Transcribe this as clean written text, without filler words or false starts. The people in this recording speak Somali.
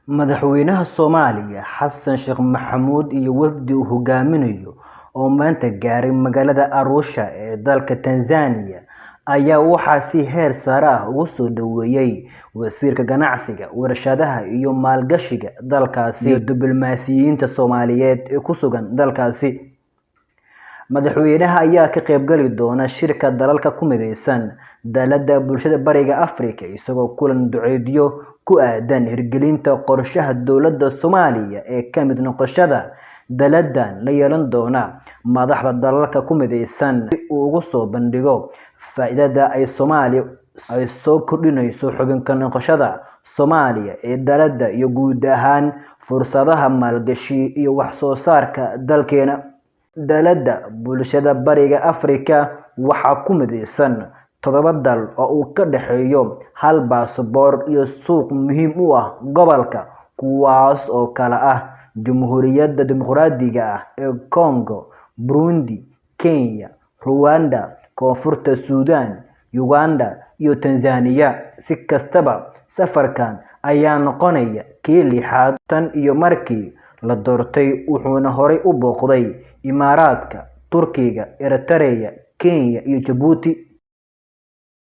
Madaxweynaha Soomaaliya Xasan Sheekh Maxamuud iyo wafdi uu hogaaminayo oo maanta gaaray magaalada Arusha ee dalka Tanzania ayaa waxaa si heer sare ah ugu soo dhaweeyay Wasiirka Ganacsiga, Warshadaha iyo Maalgashiga dalkaasi iyo diblomaasiyiinta Soomaaliyeed ee ku sugan dalkaasi. Madaxweynaha ayaa ka qaybgali doona shirka dalalka ku mideysan Dallada Bulshada Bariga Afrika isagoo kulan duceedyo ku aadan hirgelinta qorshaha dowladda Soomaaliya ee ka mid noqoshada dalladan la yeelan doona madaxda dalalka ku mideysan si uu ugu soo bandhigo faa'iidada ay Soomaaliya ay soo kordhinayso xubin ka noqoshada Soomaaliya ee dallada iyo guud ahaan fursadaha maalgashi iyo wax soo saarka dalkeena. Dallada Bulshada Bariga Afrika waxaa ku mideysan 7 dal oo uu ka dhexeeyo hal baasaboor iyo suuq muhiim u ah gobolka, kuwaas oo kala ah Jamhuuriyadda Dimuqraadiga ah ee Congo, Burundi, Kenya, Rwanda, Koonfurta Suudaan, Uganda iyo Tanzania. Si kastaba, safarkan ayaa noqonaya kii lixaad tan iyo markii la doortay, wuxuuna horey u booqday Imaaraadka, Turkiga, Eritrea, Kenya iyo Jabuuti.